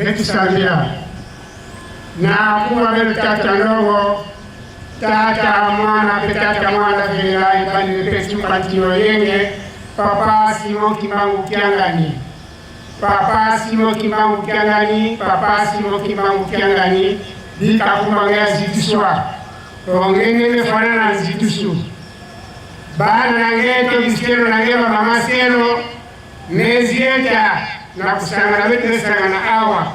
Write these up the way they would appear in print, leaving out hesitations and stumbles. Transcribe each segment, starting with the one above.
Betusambila na kuwa benu tata ndongo tata mwana pe tata mwana velela ebandeli pe suka ntino yenge papa Simon Kimbangu Kiangani papa Simon Kimbangu Kiangani papa Simon Kimbangu Kiangani dikakumanga ya zituswa ongengene fana na nzitusu bana na nge to bisikelo na nge bamama selo Mezieta na kusangana betu besangana awa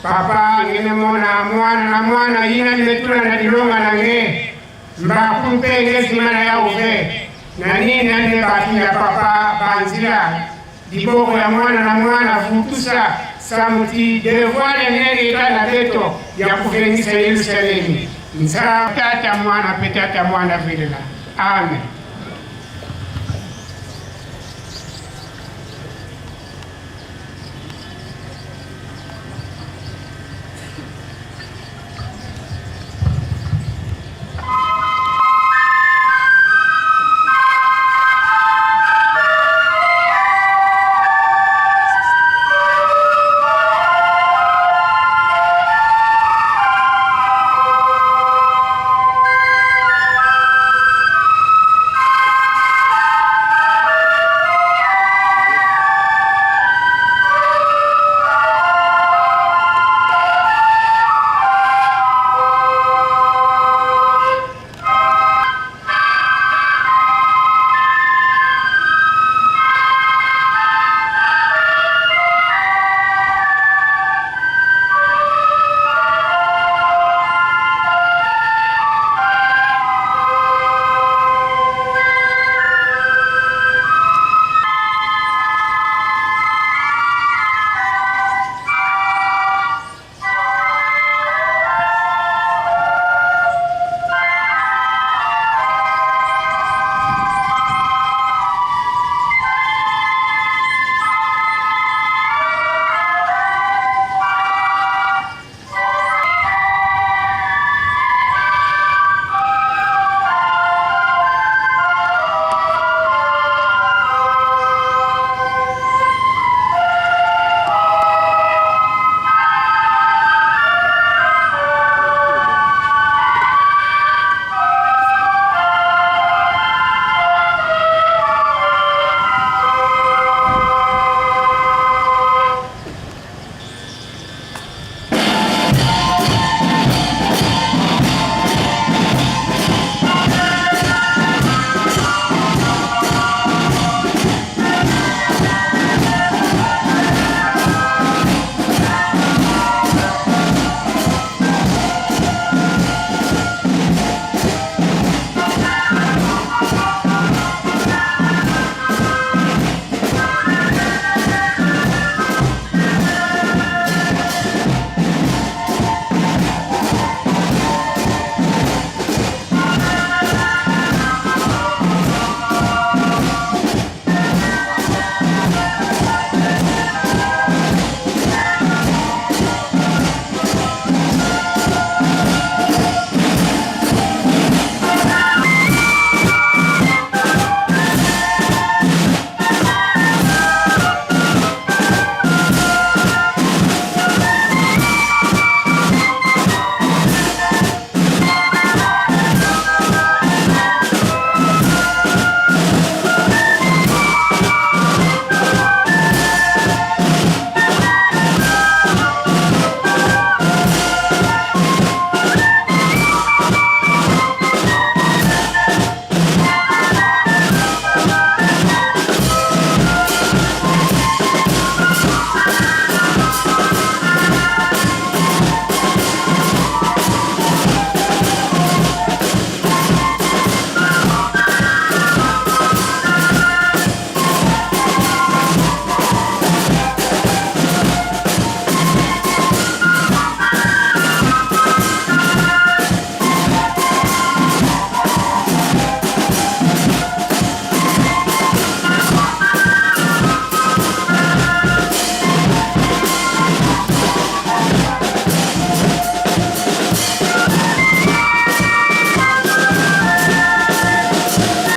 papa ngene mona mwana na mwana yina nimetula na dilonga na nge mbakulu pe nge sima na yao ve na nini ane batu ya papa banzila liboko ya mwana na mwana vutusa samuti devoir ya nene eka na beto ya kuvengisa Yerusalemi nsa tata mwana pe tata mwana velela amen.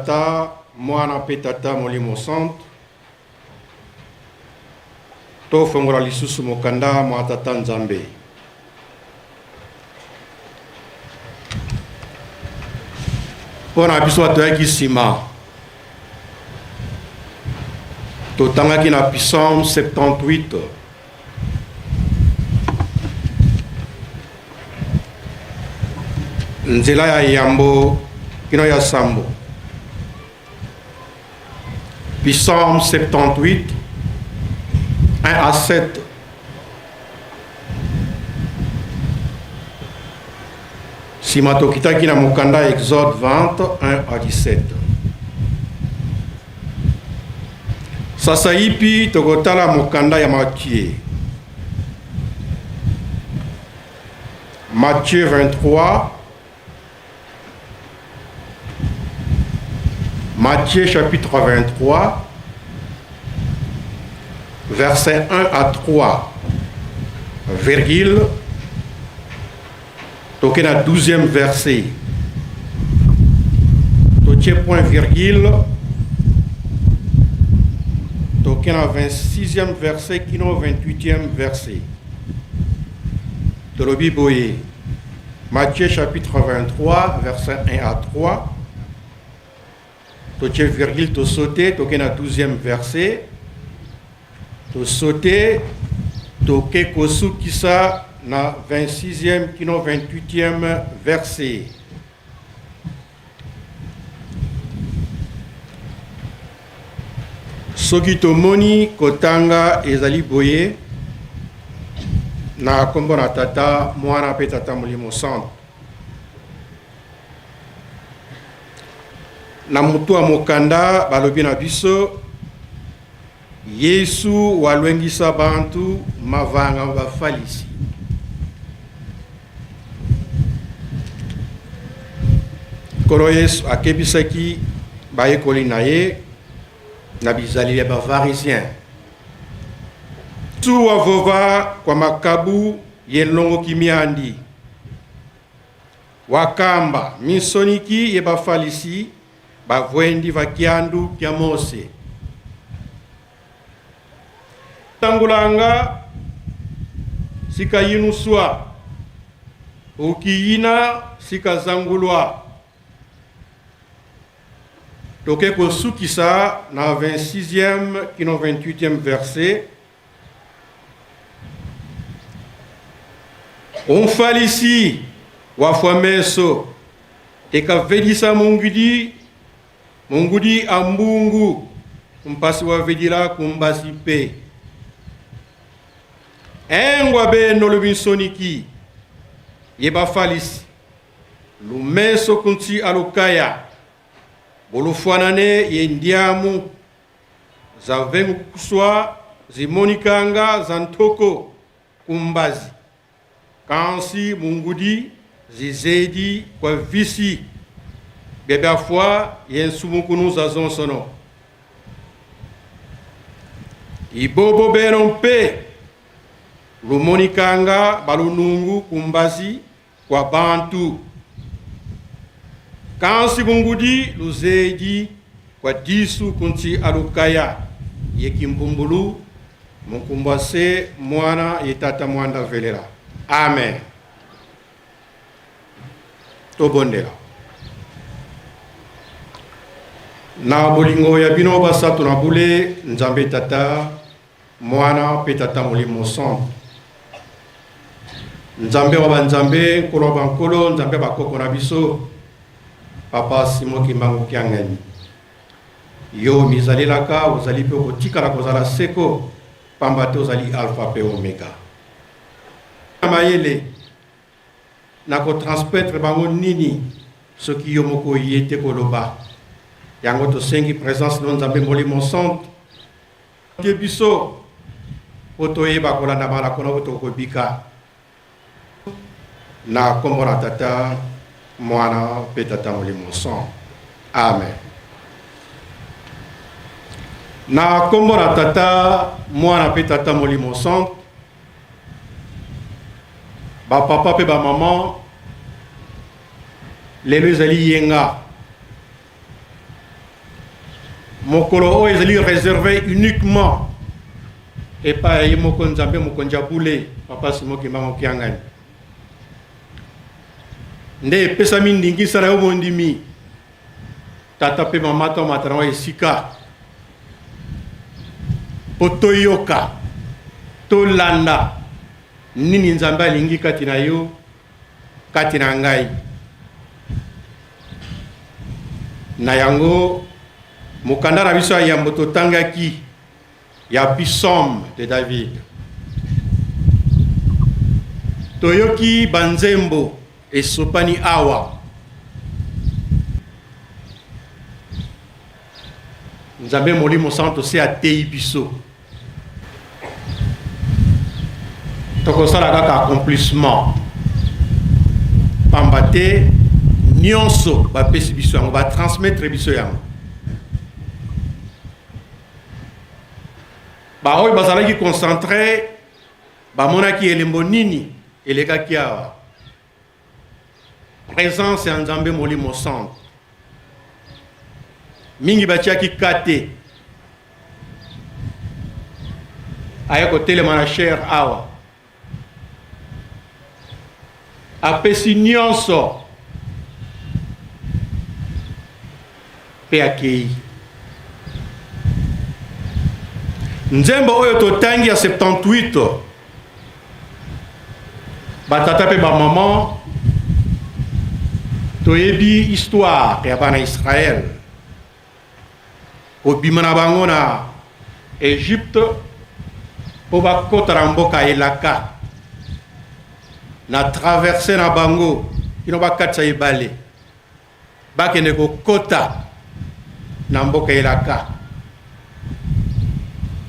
Tata, Mwana mpe Tata Molimo Santu. Tofongola lisusu mokanda mwa Tata Nzambe. Mpo na biso bato yaki nsima, totangaki na Psaume 78. Nzela ya yambo kino ya sambo. Psaume 78, 1 à 7. Sima tokitaki na mokanda Exode 20, 1 à 17. Sasaipi tokotala mokanda ya Matthieu. Matthieu 23, Matthieu chapitre 23, versets 1 à 3, virgule, toke na 12e verset, totie point virgule, toke na 26e verset kino 28e verset. Tolobi boye, Matthieu chapitre 23 verset 1 à 3, totie virgule, tosaute, toke na 12e verset, tosaute, toke kosukisa na 26e kino 28e verset. Soki tomoni kotanga ezali boye, na kombo na Tata, Mwana pe Tata Molimo Santu. Na motu ya mokanda balobi na biso, Yesu walwengisa bantu mavanga ma Bafalisi. Nkolo Yesu akebisaki bayekoli na ye na bizaleli ya Bafarisien. Yesu wavova kwa makabu ye longoki miandi, wakamba minsoniki ye Bafalisi bavwendi va kiandu kya Mose. Tangulanga sika yinuswa, ukiyina sika zangulwa. Toke kosukisa na 26e kino 28e verset. Umfalisi wafwa meso tekavedisa mungudi mungudi a mbungu mpasi wavedila kumbasi pe engwa beno lubinsoniki ye bafalisi lumeso kunti alukaya bolufwanane ye ndiamu za vengu kuswa zimonikanga za ntoko kumbazi kansi mungudi zizedi kwa visi bebafwa ye nsumukunu za zonsono ibobo beno mpe lumonikanga balunungu kumbazi kwa bantu kansi bungudi luzedi kwa disu kunti alukaya ye kimbumbulu mukumbwase mwana ye tata mwanda velela. Amen. Tobondela. Na bolingo ya bino basato na bule Nzambe Tata Mwana mpe Tata Molimo Santu. Nzambe wa banzambe, Nkolo wa bankolo, Nzambe ya bakoko na biso, Papa Simon Kimbangu Kiangani, yo omizalelaka, ozali mpe okotikala kozala seko, pamba te ozali Alpha mpe Omega. Na mayele na ko transmettre bango nini soki yo moko oye te koloba yango? Tosengi presence no Nzambe Molimo Santu te biso po toyeba kolanda malako na po tokobika na kombo na Tata, Mwana mpe Tata Molimo Santu. Amen. Na kombo na Tata, Mwana mpe Tata Molimo Santu, ba papa mpe ba mama, lelo ezali yenga, mokolo oyo ezali réservé uniquement epai ya ye moko Nzambe mokonzi ya bule, Papa Simon Kimbangu Kiangani. Nde epesami ndingisa na yo mondimi, tata mpe mama tomata na esika mpo toyoka, tolanda nini Nzambe alingi kati na yo, kati na ngai. Na yango, mokanda na biso ya yambo totangaki ya Psaume de David. Toyoki banzembo esopani awa. Nzambe Molimo Santo se ateyi biso. Tokosala kaka accomplissement. Pamba te nyonso bapesi biso yango, ba transmettre biso yango. Baoyo bazalaki concentre bamonaki elembo nini elekaki awa. Presence ya Nzambe Molimo Santo. Mingi batiaki ka te. Aye kotelema na chair awa. Apesi nyonso mpe akei. Nzembo oyo totangi ya 78 batata mpe bamama toyebi histoire ya bana Israël kobima na bango na Egypte mpo bakota na mboka elaka na traverse na bango kino bakatisa ebale bakende kokota na mboka elaka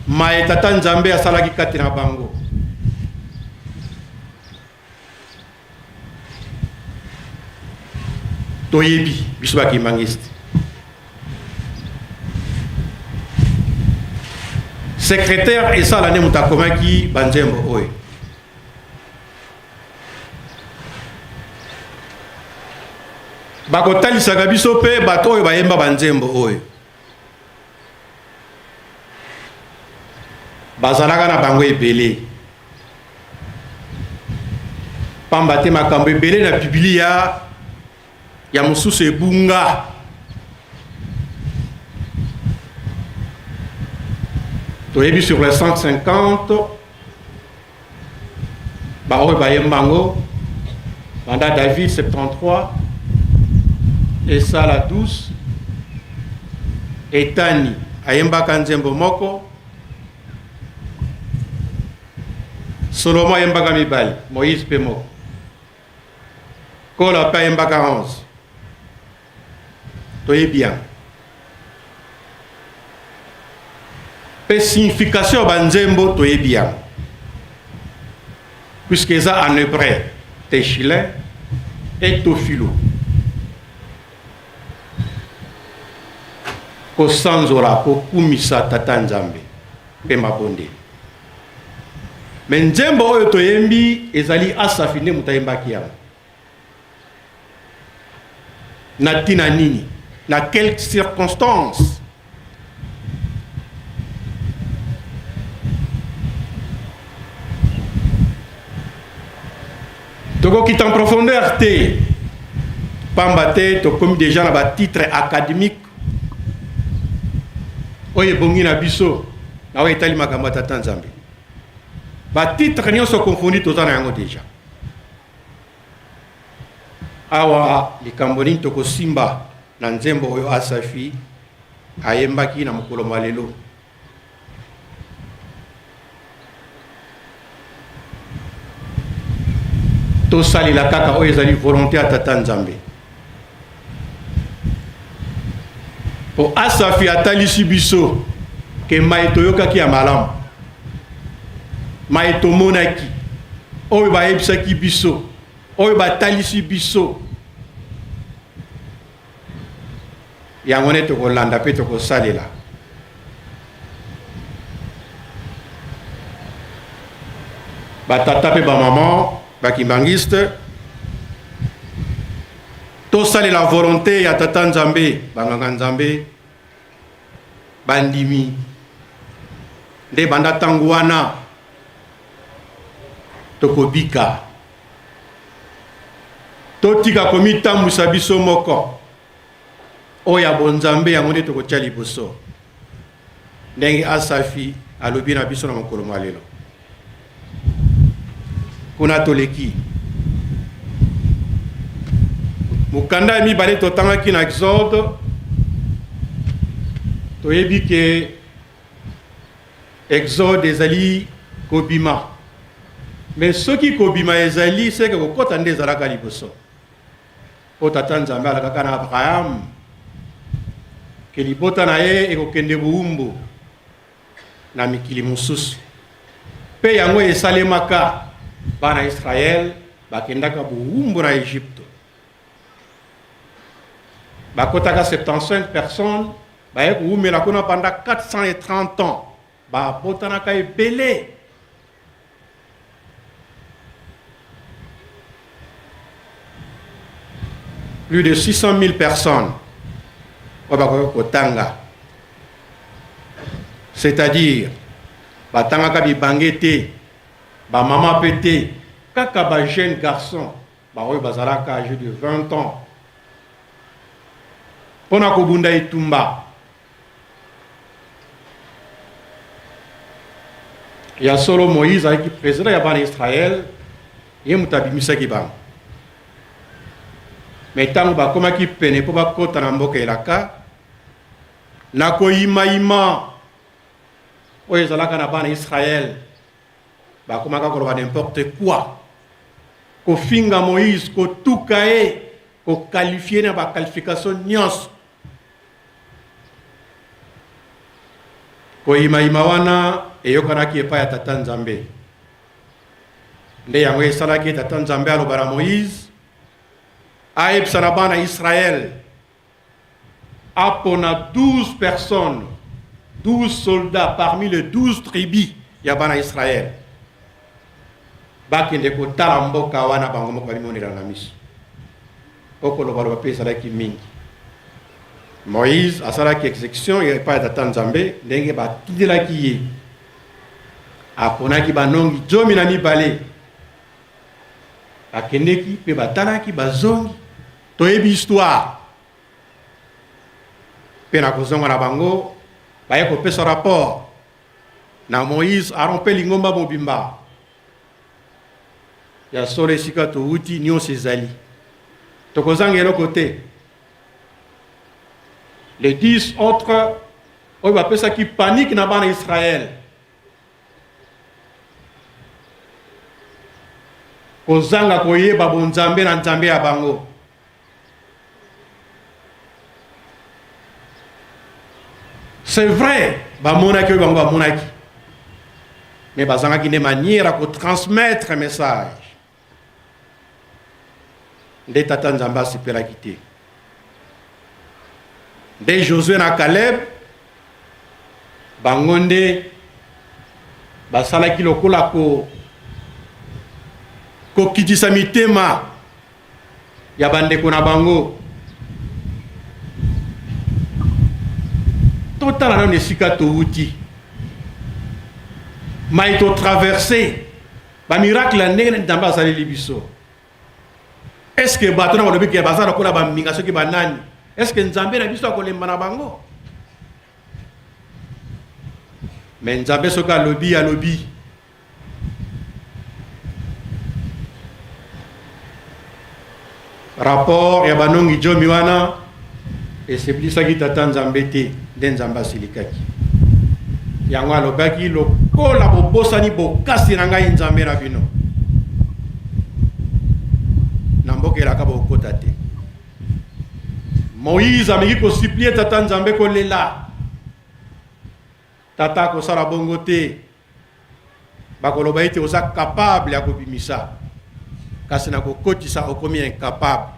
maye tata Nzambe asalaki kati na bango. Toyebi biso ba kimbanguiste. Secrétaire esala nde moto akomaki banzembo oyo. Bakotalisaka biso mpe bato oyo bayemba banzembo oyo. Bazalaka na bango ebele. Pamba te makambo ebele na Biblia ya mosusu ebunga. Toyebi sur les 150 baoyo bayemba yango banda David 73 esala 12 Etani ayembaka nzembo moko, Solomo ayembaka mibale, Moïse mpe moko, Kola mpe ayembaka 11. Toyebi yango. Mpe signification ya banzembo toyebi yango, puisque eza en hébreu techilin et tofilo. Kosanzola, kokumisa Tata Nzambe mpe mabondeli. Me nzembo oyo toyembi ezali Asafi nde moto ayembaki yango. Na ntina nini? Na quelle circonstance? Tokokita en profondeur te, pamba te tokomi deja na ba titre académique oyo ebongi na biso na oyo etali makambo ya Tata Nzambe. Ba titre nyonso confondi toza na yango deja. Awa likambo nini tokosimba na nzembo oyo Asafi ayembaki na mokolo mwa lelo? Tosalela kaka oyo ezali volonte ya Tata Nzambe. Po Asafi atalisi biso ke maye toyokaki ya malamu, maye tomonaki, oyo bayebisaki biso, oyo batalisi biso, yango nde tokolanda mpe tokosalela. Batata mpe bamama bakimbangiste, tosalela volonte ya Tata Nzambe, banganga Nzambe, bandimi. Nde banda ntango wana tokobika. Totika komitambwisa biso moko. Oyo ya bonzambe yango nde tokotia liboso. Ndenge Asafi alobi na biso na mokolo mwa lelo. Kuna toleki. Mokanda ya mibale totangaki na Exode, toyebi ke Exode ezali kobima. Mais soki kobima ezali, seke kokota nde ezalaka liboso. Mpo Tata Nzambe alakaka na Abraham ke libota na ye ekokende bowumbu na mikili mosusu. Mpe yango esalemaka, bana Israel bakendaka bowumbu na Egypte. Bakotaka 75 personnes, baye kowumela kuna pendant 430 ans. Babotanaka ebele. Plus de 600 000 personnes oyo bakoki kotanga, c'est-à-dire batangaka bibange te, bamama mpe te, kaka ba jeunes garçons baoyo bazalaka age de 20 ans mpo na kobunda etumba. Ya solo, Moïse azalaki president ya bana Israël, ye moto abimisaki bango. Me ntango bakomaki pene mpo bakota na mboka elaka, na koyimayima oyo ezalaka na bana Israël, bakomaka koloba n'importe quoi, kofinga Moïse, kotuka ye, kokalifie na baqualification nyonso. Koyimayima wana eyokanaki epai ya Tata Nzambe. Nde yango esalaki Tata Nzambe aloba na Moïse ayebisa na bana Israël apona 12 personnes, 12 soldats parmi les 12 tribus ya bana Israël bakende kotala mboka wana bango moko bamimonela na miso. Mpo kolobaloba mpe ezalaki mingi. Moïse asalaki execution ya epai ya Tata Nzambe ndenge batindelaki ye. Aponaki banongi 12, bakendeki mpe batalaki, bazongi. Toyebi histoire. Mpe na kozonga na bango, baye kopesa rapport na Moïse, Aaron mpe lingomba mobimba. Ya solo esika towuti nionso ezali. Tokozanga eloko te. Les 10 autres oyo bapesaki panique na bana Israël. Kozanga koyeba bonzambe na Nzambe ya bango. C'est vrai, bamonaki oyo bango bamonaki, mais bazangaki nde manière ya kotransmettre message. Nde Tata Nzambe asepelaki te. Nde Josue na Caleb bango nde basalaki lokola ko kokitisa mitema ya bandeko na bango. Totala nano esika towuti, mai totraverse, bamiracle ya ndenge Nzambe asaleli biso. Est-ce bato na balobi ke baza lokola bambinga soki banani? Est-ce Nzambe na biso akolemba na bango? Me Nzambe soki alobi, alobi. Rapport ya banongi jomi wana esepelisaki Tata Nzambe te, nde Nzambe asilikaki. Yango alobaki, lokola bobosani bokasi na ngai Nzambe na bino, na mboka elaka bokota te. Moïse ameki kosuplie Tata Nzambe kolela, Tata akosala bongo te. Bakoloba ete oza capable ya kobimisa, kasi na kokotisa okomi incapable.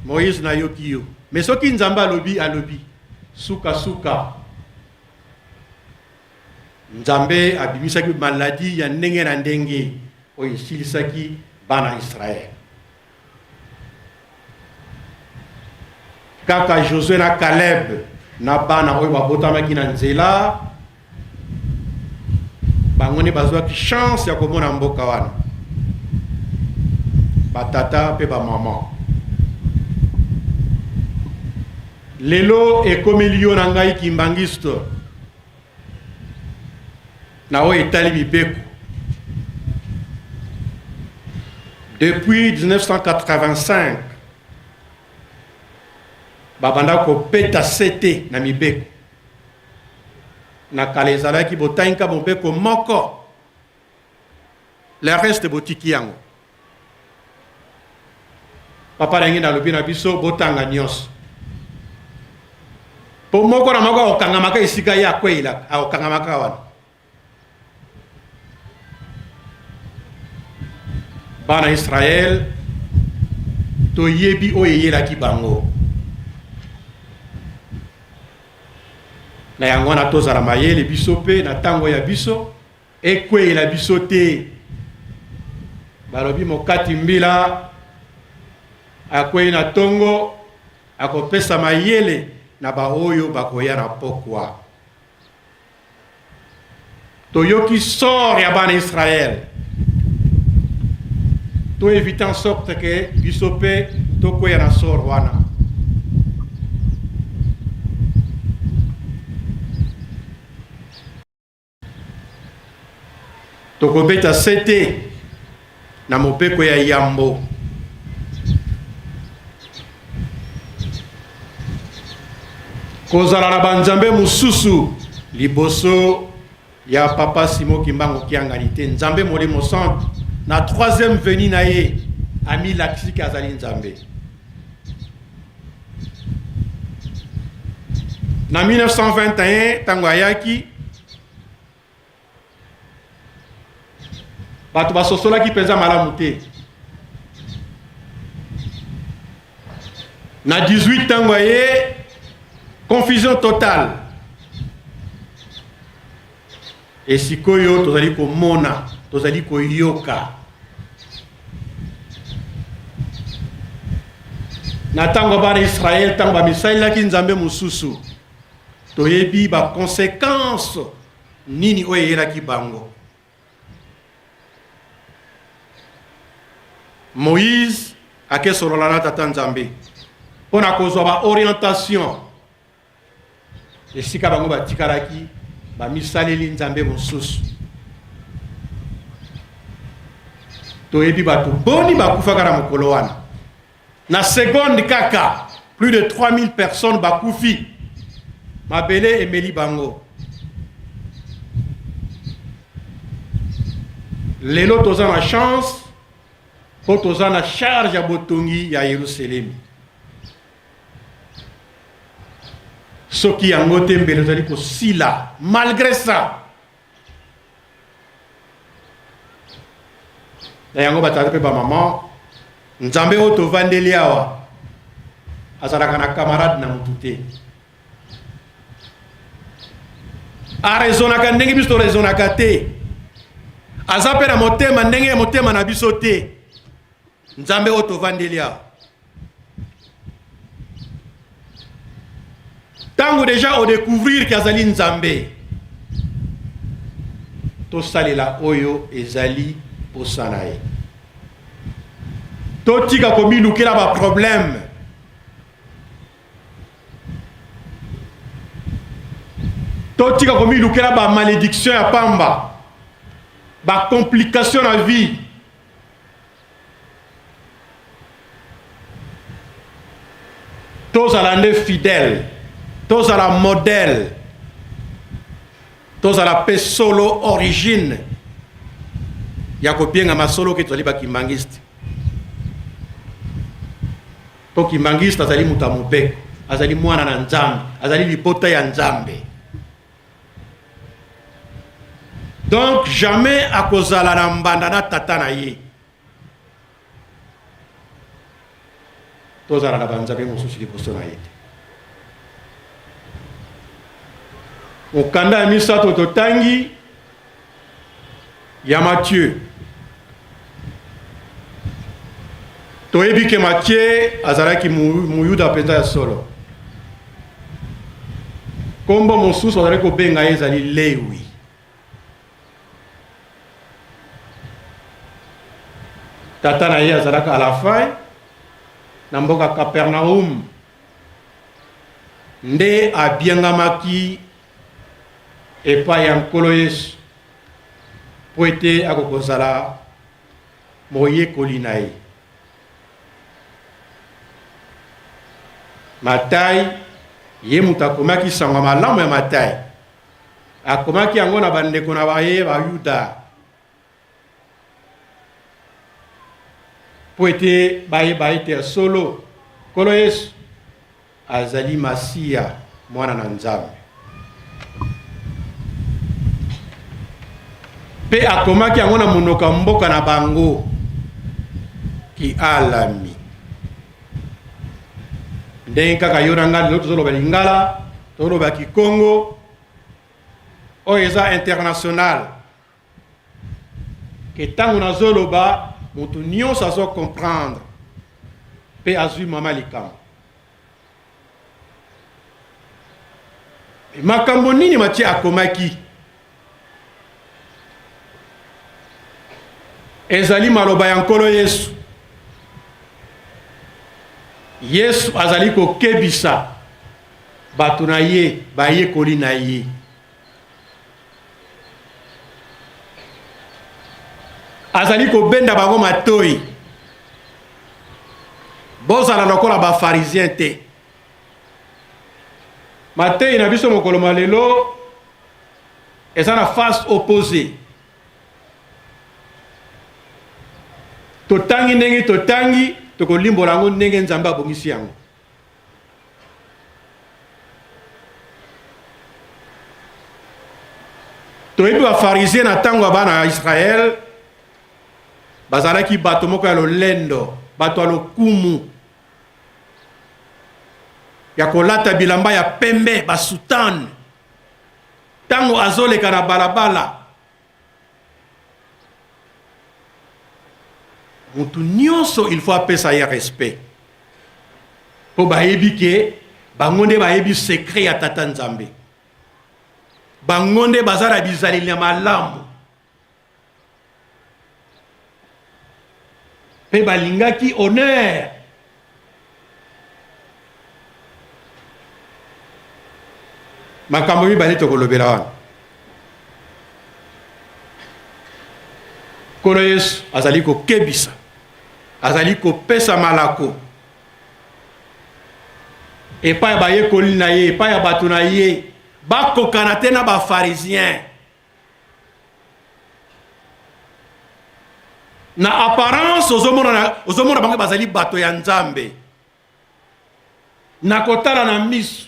Moïse, nayoki yo, mais soki Nzambe alobi, alobi. Suka suka, Nzambe abimisaki maladie ya ndenge na ndenge oyo esilisaki bana Israël. Kaka Josue na Caleb na bana oyo babotamaki na nzela. Bango nde bazwaki chance ya komona mboka wana, batata mpe bamama. Lelo ekomeli yo na ngai kimbanguiste na oyo etali mibeko. Depuis 1985 babanda kobeta sete na mibeko. Na kala ezalaki botangi ka mobeko moko, le reste botiki yango. Papa na ngai nalobi na biso botanga nyonso, po moko na moko akokangamaka esika ye akweyelaka, akokangamaka wana. Bana Israël toyebi oyo eyelaki bango. Na yango wana tozala mayele biso mpe na ntango ya biso ekweyela biso te. Balobi mokati mbila akwei na tongo akopesa mayele na baoyo bakoya na pokwa. Toyoki sort ya bana Israël. To éviter en sorte que biso pe tokwea na sort wana. Tokobeta sete na mobeko ya yambo. Kozala na banzambe mosusu liboso ya Papa Simon Kimbangu Kiangani te. Nzambe Molimo Santu na troisième venue na ye amilakisi ke azali Nzambe. Na 1921 ntango ayaki Bato basosolaki mpenza malamu te. Na 18 ntango aye, confusion totale. E sikoyo tozali komona, tozali koyoka. Na ntango ya bana Israël, ntango bamisalelaki nzambe mosusu, toyebi ba conséquences Nini oyo eyelaki bango? Moïse ake solola na Tata Nzambe mpo na kozwa ba orientation esika bango batikalaki bamisaleli nzambe mosusu. Toyebi bato boni bakufaka na mokolo wana. Na seconde kaka plus de 3000 personnes bakufi, mabele emeli bango. Lelo toza na chance po toza na charge ya botongi ya Yerusalemi. Soki yango te mbele ozali kosila malgré ça. Na yango batata mpe bamama, Nzambe oyo tovandeli awa azalaka na camarade na mutu te. Araisonnaka ndenge biso toraisonnaka te, aza mpe na motema ndenge ya motema na biso te. Nzambe oyo tovandeli awa, ntango deja odecouvrir ke azali Nzambe, tosalela oyo ezali posa na ye, totika komilukela ba problème. Totika komilukela ba malédiction ya pamba, ba complication na vie. Tozala nde fidèle, tozala modèle, tozala pe solo origine ya kobiengama solo ke tozali ba kimbanguiste. Po kimbanguiste azali moto ya mobeko, azali mwana na Nzambe, azali libota ya Nzambe. Donc jamais akozala na mbanda na tata na ye. Tozala na banzambe mosusu liboso na ye te. Mokanda ya misato totangi ya Matthieu. Toyebi ke Matthieu azalaki Muyuda mpenza ya solo. Kombo mosusu azalaki kobenga ye ezali Lewi. Tata na ye azalaka Alafai na mboka Kapernaum, nde abiangamaki epai ya Nkolo Yesu mpo ete akokozala moyekoli na ye. Matai, ye moto akomaki sango malamu ya Matai, akomaki yango na bandeko na baye Bayuda mpo ete bayeba ete ya solo Nkolo Yesu azali Masiya, Mwana na Nzambe. Mpe akomaki yango na monoko ya mboka na bango Kialami. Ndenge kaka yo na ngai lelo tozoloba Lingala, tozoloba Kikongo, oyo eza international. Ke ntango nazoloba moto nyonso azo comprendre mpe azwi mama likambo. Makambo nini Matie akomaki? Ezali maloba ya Nkolo Yesu. Yesu azali kokebisa bato na ye, bayekoli na ye. Azali kobenda bango matoi. Bozala lokola bafarisien te. Mateyi na biso mokolo ma lelo eza na face opposée. Totangi ndenge totangi, tokolimbola yango ndenge Nzambe abongisi yango. Toyebi bafarisien na ntango ya bana ya Israel bazalaki bato moko ya lolendo, bato ya lokumu ya kolata bilamba ya pembe, basutane. Ntango azoleka na balabala, moto nyonso il faut apesa ye respect, mpo bayebi ke bango nde bayebi secret ya Tata Nzambe, bango nde baza na bizaleli ya malamu. Mpe balingaki honneur. Makambo mibale tokolobela wana. Nkolo Yesu azali kokebisa, azali kopesa malako epai ya bayekoli na ye, epai ya bato na ye, bakokana te na bafarisien. Na apparence ozomona, ozomona bango bazali bato ya Nzambe. Na kotala na miso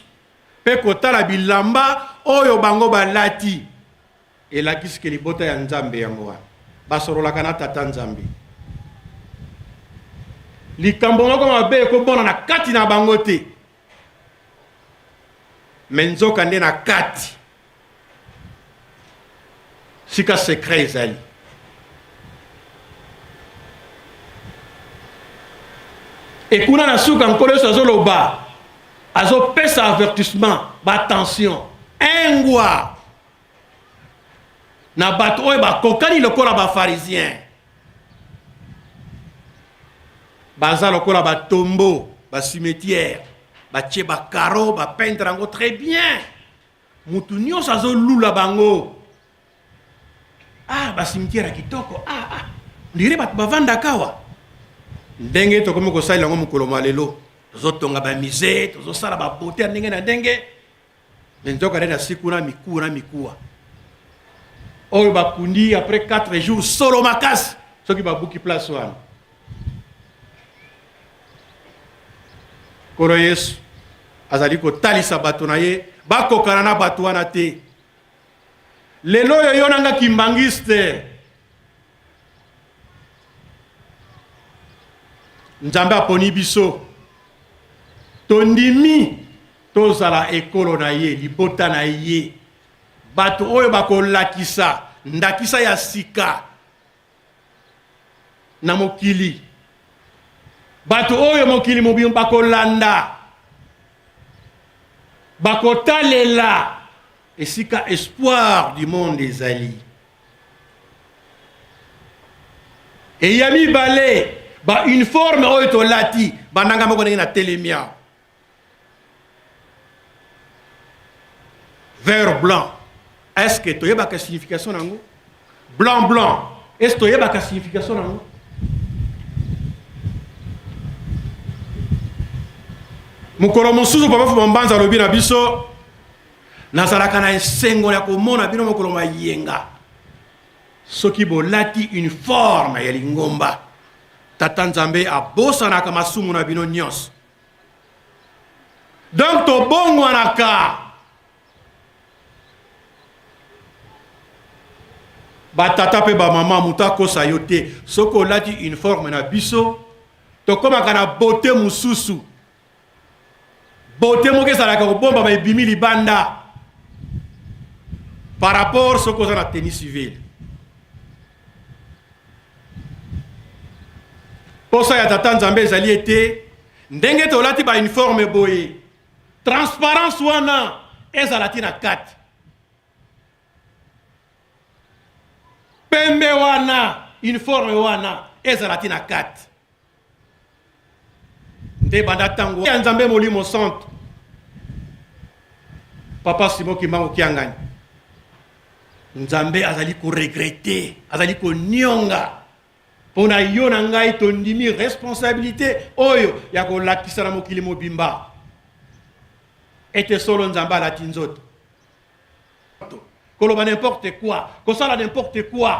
mpe kotala bilamba oyo bango balati elakisi ke libota ya Nzambe yango wana basololaka na Tata Nzambe. Likambo moko mabe ekobona na kati na bango te, me nzoka nde na kati sika secret ezali. Ekuna na suka Nkolo Yesu azoloba, azopesa avertissement, batension engwa na bato oyo bakokani lokola bafarisien, baza lokola batombo bacimetière, batie bakaro, bapeindre yango très bien, mutu nyonso azolula bango. Ah, bacimetière ya kitoko, ah, ah, ndire bato bavandaka awa. Ndenge tokomi kosalela yango mokolo mwa lelo, tozotonga bamusée, tozosala babote ya ndenge na ndenge, me nzoka nde na si kuna mikuwa na mikuwa oyo bakundi après 4 jours solo makasi soki babuki place wana. Nkolo Yesu azali kotalisa bato na ye bakokana na bato wana te. Lelo oyo yo nanga kimbangiste, Nzambe aponi biso, tondimi tozala ekolo na ye, libota na ye, bato oyo bakolakisa ndakisa ya sika na mokili, bato oyo mokili mobimba bakolanda, bakotalela esika espoir du monde ezali. Eya mibale, ba uniforme oyo tolati bandanga moko ndenge na telemi awa. Vert blanc. Est-ce que toyebaka signification nango? Blanc blanc. Est-ce toyebaka signification nango? Mokolo mosusu Papa Fuma Mbanza alobi na biso, nazalaka na esengo ya komona bino mokolo mayenga soki bolati uniforme ya lingomba. Tata Nzambe abosanaka masumu na bino nyonso. Donc tobongwanaka. Batata mpe bamama, moto akosa yo te. Soki olati uniforme na biso, tokomaka na beauté mosusu. Beauté moko ezalaka kobombama ebimi libanda par rapport soki oza na tenue civile. Posa ya Tata Nzambe ezali ete ndenge tolati ba uniforme boye, transparence wana ezala ti na kati. Pembe wana, uniforme wana ezala ti na kati. Nde banda tango ya Nzambe Molimo Santu, Papa Simon Kimbangu Kiangani, Nzambe azali ko regretter, azali konionga mpo na yo na ngai. Tondimi responsabilité oyo ya kolakisa na mokili mobimba ete solo Nzambe alati nzoto. Koloba n'importe quoi, kosala n'importe quoi,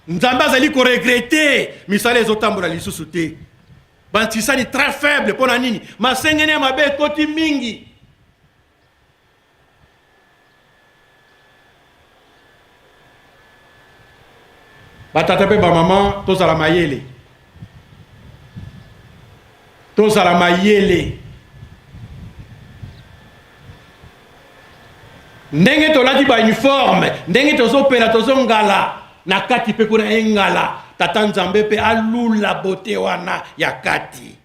Nzambe azali ko regretter, misala ezotambola lisusu te, bantisani très faible. Mpo na nini? Masengene ya mabe ekoti mingi. Batata mpe bamama, tozala mayele, tozala mayele. Ndenge tolati ba uniforme, ndenge tozopela, tozongala na kati mpe kuna engala, Tata Nzambe mpe alula bote wana ya kati.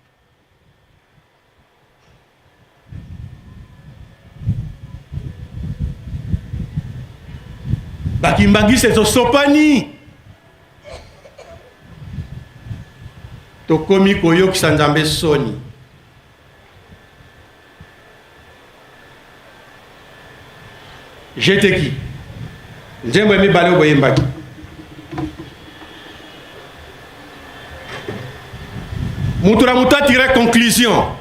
Bakimbangisi ezosopani, tokomi koyokisa Nzambe soni. Jeteki nzembo ya mibale oyo boyembaki, moto na moto atire conclusion,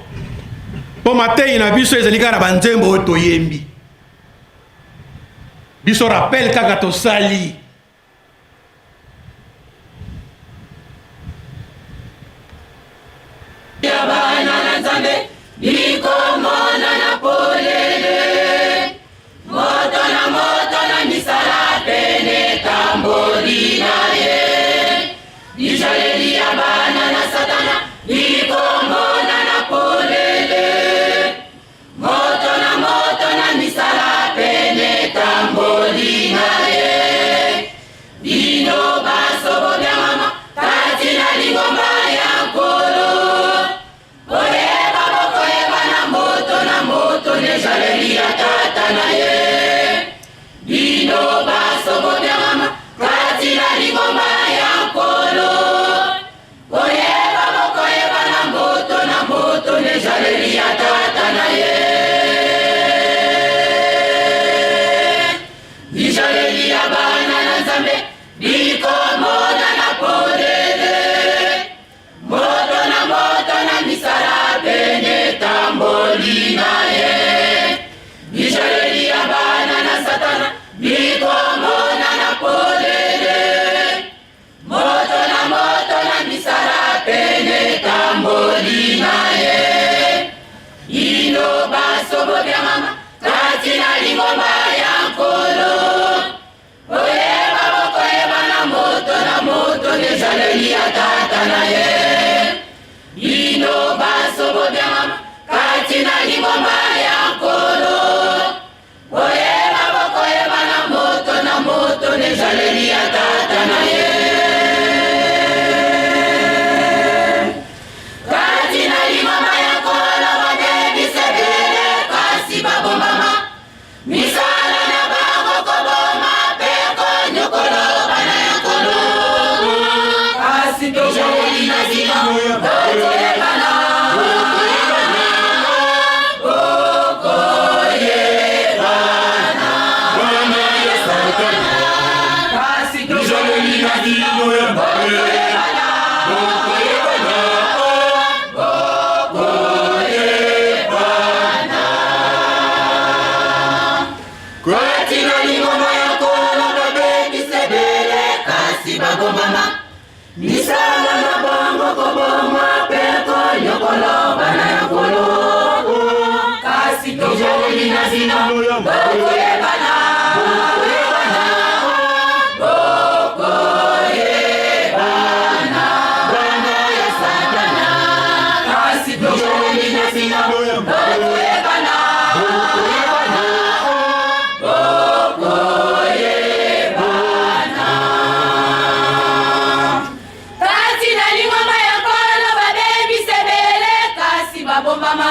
mpo mateyi na biso ezali kaka na banzembo oyo toyembi. Biso rappel kaka tosali. Ya bana na Nzambe bikomona na polele, moto na moto na misala pene tamboli na ye. Bizaleli ya bana na Satana bikomona na polele, moto na moto na misala pene tamboli na ye. Bino baso bobyangama kati na lingomba ya Nkolo, boyeba bokoyeba na moto na moto na ezaleli ya tata na ye. Bino baso bobyangama kati na lingomba ya Nkolo, boyeba bokoyeba na moto na moto na ezaleli ya tata na ye. Bizaleli ya bana na Nzambe bikomona na polele, moto na moto na misala pene tamboli na ye. Bizaleli ya bana na Satana bikomona na polele, moto na moto na misala pene tamboli na ye. Bino baso bobyangama kati na lingomba ya Nkolo, boyeba bokoyeba na moto na moto na ezaleli ya tata na ye. Bino baso bobyangama kati na lingomba ya Nkolo, boyeba bokoyeba na moto na moto na ezaleli ya tata na ye. Kati na lingomba ya Nkolo babebisa ebele, kasi babombama misala na bango koboma mpe konyokolo bana. Kati na lingomba ya Nkolo babebisa ebele, kasi babombama. Misala na bango koboma mpe konyokolo bana ya Nkolo. Kasi tozali na bino, bokoyebana, bokoyebana, bokoyebana, bana ya Satana. Kasi tozali na bino, bokoyebana, bokoyebana, bokoyebana. Kati na lingomba ya Nkolo babebisa ebele, kasi babombama.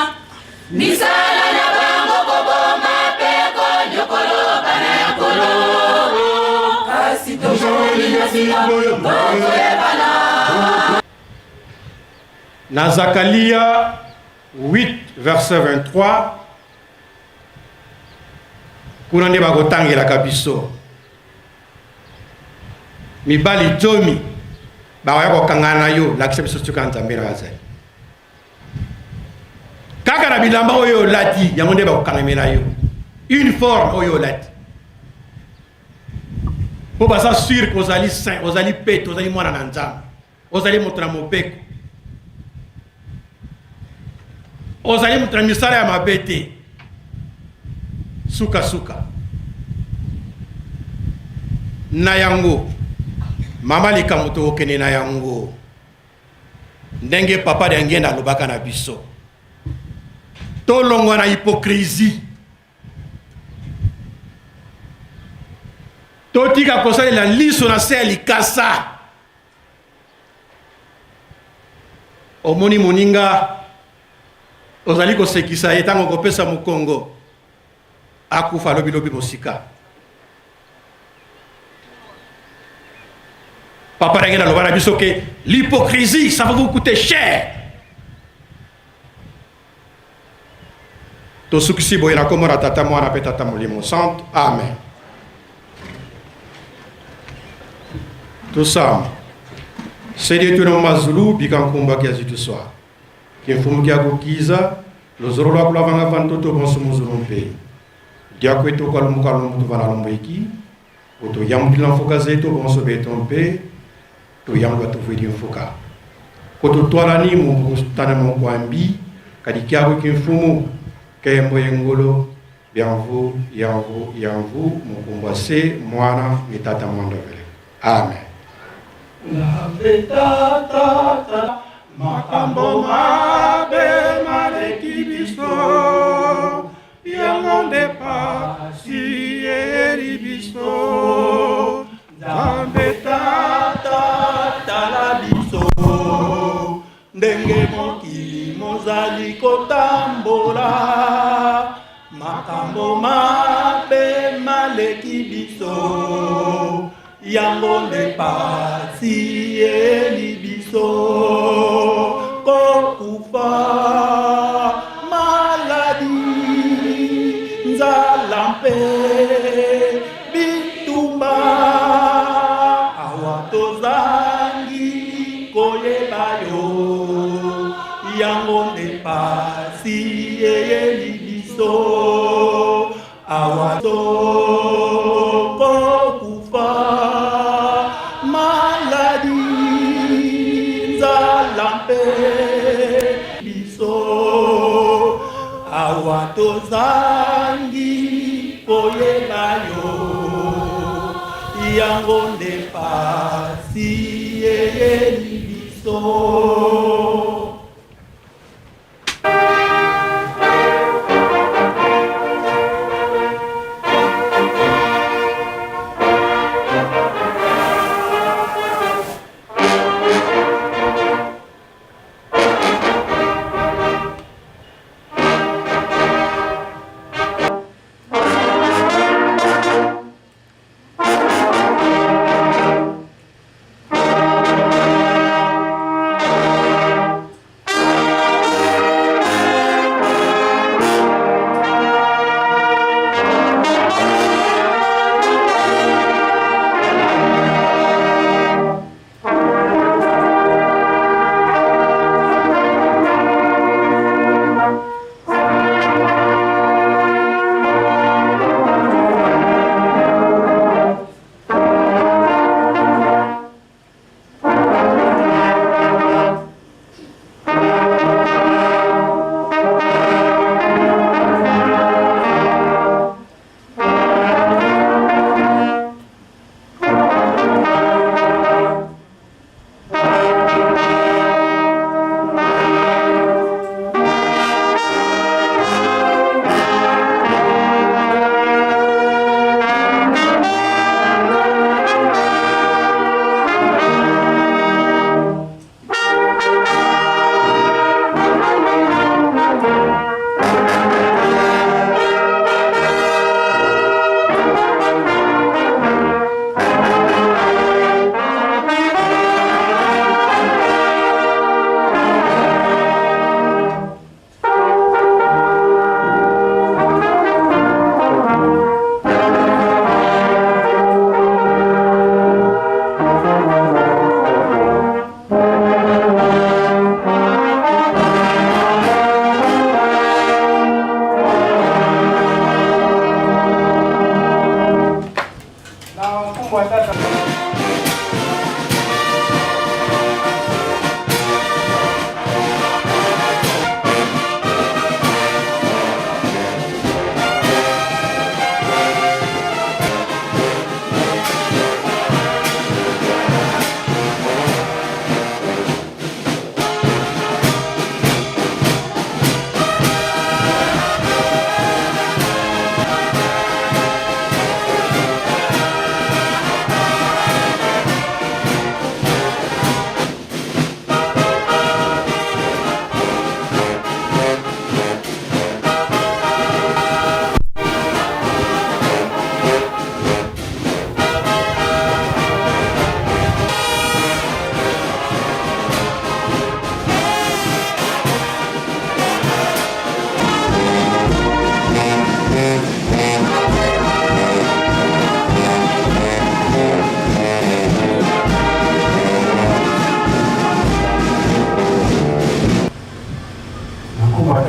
Misala na bango koboma mpe konyokolo bana ya Nkolo. Kasi tozali na bino, bokoyebana. Na Zakalia 8 verset 23 kuna nde bakotangelaka biso mibali zomi bakoya kokangana na yo, lakisa biso soki Nzambe na azali kaka na bilamba oyo olati, yango nde bakokangamela yo, uniforme oyo olati, mpo baza sur kozali saint, ozali peto, ozali mwana na Nzambe, ozali moto na mobeko, ozali moto na misala ya mabe te. Sukasuka na yango, mama, likambo tokokende na yango ndenge papa Diangienda alobaka na biso, tolongwa na hypocrisie, totika kosalela liso na se ya likasa. Omoni moninga ozali kosekisa ye, ntango okopesa mokongo akufa lobilobi mosika. Papa ndenge naloba na biso ke l'hypocrisie, ça va vous coûter cher. Tosukisi boye na kombo na Tata, Mwana mpe Tata Molimo Santo. Amen. Tosamba. Sede tuna mu mazulu bika nkumba kia zituswa. Kimfumu kia kukiza lozoro lwa kulavanga vantoto bonso muzulu mpe. Diakwetu kalumbu kalumbu tuvana lumbuiki. Utoyambulila mfuka zetu bonso betu mpe toyambula tuvuidi mfuka. Kututwala ni mu kustana mu kwambi kadi kiaku kimfumu kembo yengolo bianvu yanvu yanvu mukumbwa se mwana ni tata mwandovele. Amen. Nzambe tata tata makambo mabe maleki biso yango nde pasi eyeli biso. Nzambe tata tala biso ndenge mokili mozali kotambola makambo mabe maleki biso yango nde pasi eyeli biso kokufa maladi nzala mpe bitumba awa tozangi koyeba yo yango nde pasi eyeli biso awa tokokufa maladi nzala mpe biso awa tozangi koyeba yo yango nde pasi eyeli biso.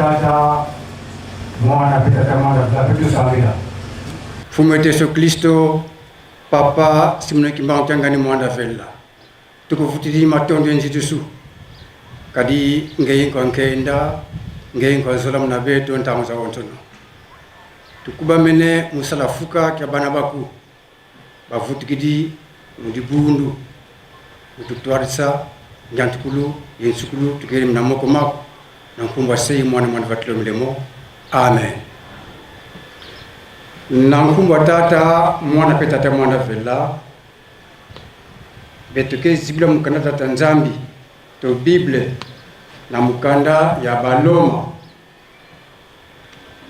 Tata, Mwana mpe Tata Mwana mpe tosambela. Mfumu wetu Yesu Kristo, Papa Simon Kimbangu Kiangani Mwanda Vella, tukuvutili matondo enzidusu kadi ngeyi nkwa nkenda ngeyi nkwa zola muna beto ntango za ontono tukubamene musala fuka kya bana baku bavutukidi mu dibundu mutukutwarisa njantukulu yensukulu tukeli mna moko mako na nkumba sei mwana mwana vatilo milemo amen na nkumbwa tata mwana pe tata mwana vela betuke zibula mukanda tata nzambi to bible na mukanda ya baloma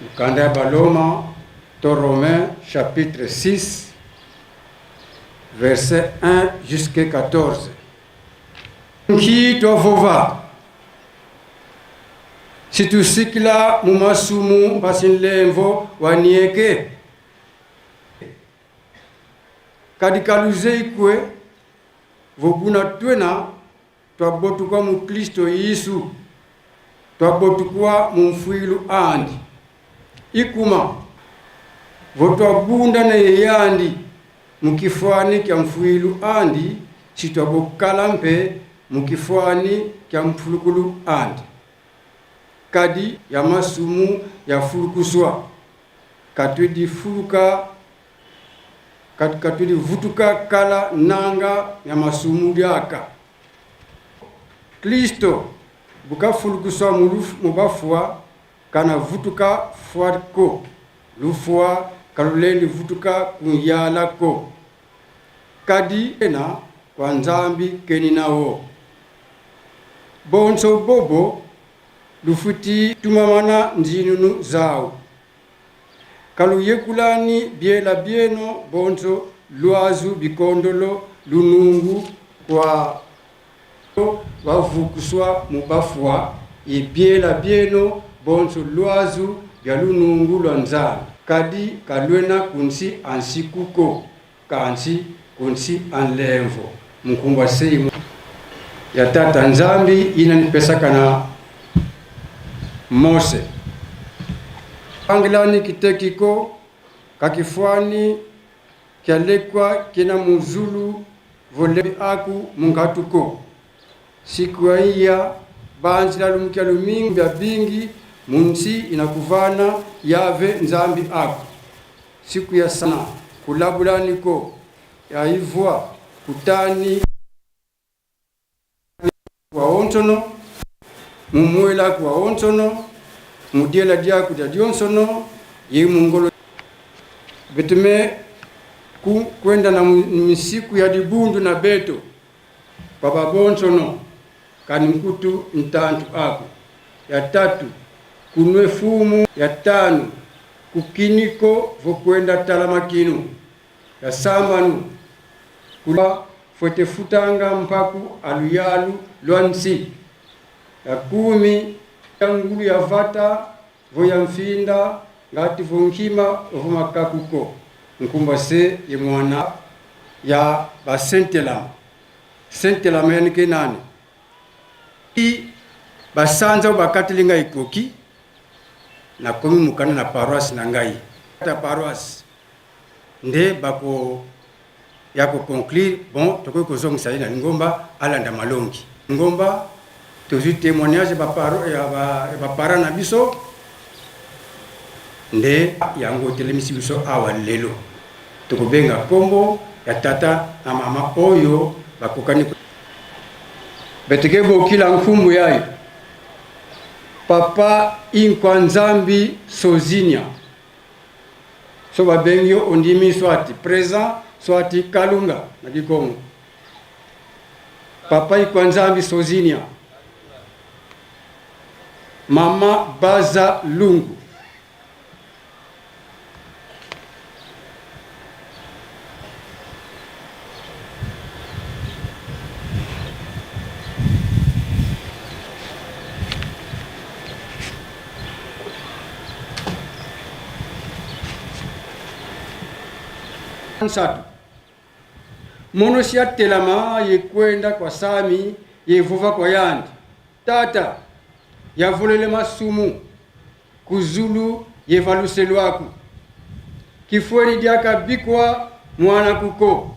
mukanda ya baloma to romain chapitre 6 verset 1 jusqu'à 14 nki twavova situsikila mu masumu mpasinlemvo wanieke kadi kaluze ikwe vobuna twena twabotukwa mu Kristo Yesu twabotukwa mu mfwilu andi ikuma votwabunda na yeyandi mukifwani kya mfwilu andi sitwabokala mpe mukifwani kya mfulukulu andi kadi ya masumu ya fulukuswa katwidifuluka katwidivutuka kala nanga ya masumu lyaka Kristo bukafulukuswa mubafwa kana vutuka fwako lufwa kalulendi vutuka kunyalako kadi ena kwa nzambi keni nawo bonso bobo lufuti tumamana nzinunu zawo kaluyekulani biela bieno bonso lwazu bikondolo lunungu kwa bavukuswa mubafwa ibiela bieno bonso lwazu bya lunungu lwa nzambi kadi kalwena kunsi ansikuko kansi kunsi anlemvo mukumbwa sei ya tata nzambi inanipesaka na Mose angilani kitekiko kakifwani kyalekwa kina muzulu vole aku mungatuko siku ya banzila lumukya lumingu bya bingi munsi inakuvana yave nzambi aku siku ya sana kulabulaniko yaivwa kutani kwa ontono mumuela kwa ontono mudiela diaku dia dionsono ye mungolo betume ku kwenda na misiku ya dibundu na beto baba bonsono kani nkutu ntantu aku ya tatu kunwe fumu ya tano kukiniko vokwenda talamakinu ya sambanu kula fwetefutanga mpaku aluyalu lwansi ya kumi ya ngulu ya vata voya mfinda ngati vonkima vomakakuko nkumba se ye mwana ya basentelama sentelama yanike nani i basanza bakatelinga ekoki nakomi mokanda na paroisse na ngai ta paroisse nde bako ya ko conclure bon tokoki kozongisa ye na lingomba alanda malongi. Lingomba tozwi temoignage ya ba parents na biso nde yango etelemisi biso awa lelo. Tokobenga kombo ya tata na mama oyo bakokani. Beteke bokila nkumbu yayo papa inkwa nzambi sozinia. So babengi yo ondimi soit present soit kalunga na kikongo. Papa inkwa nzambi sozinia. Mama baza lungu. Nsatu mono siatelama yekwenda kwa sami yevuva kwa yandi tata yavulele masumu kuzulu yevaluselwaku kifweni dyakabikwa mwana kuko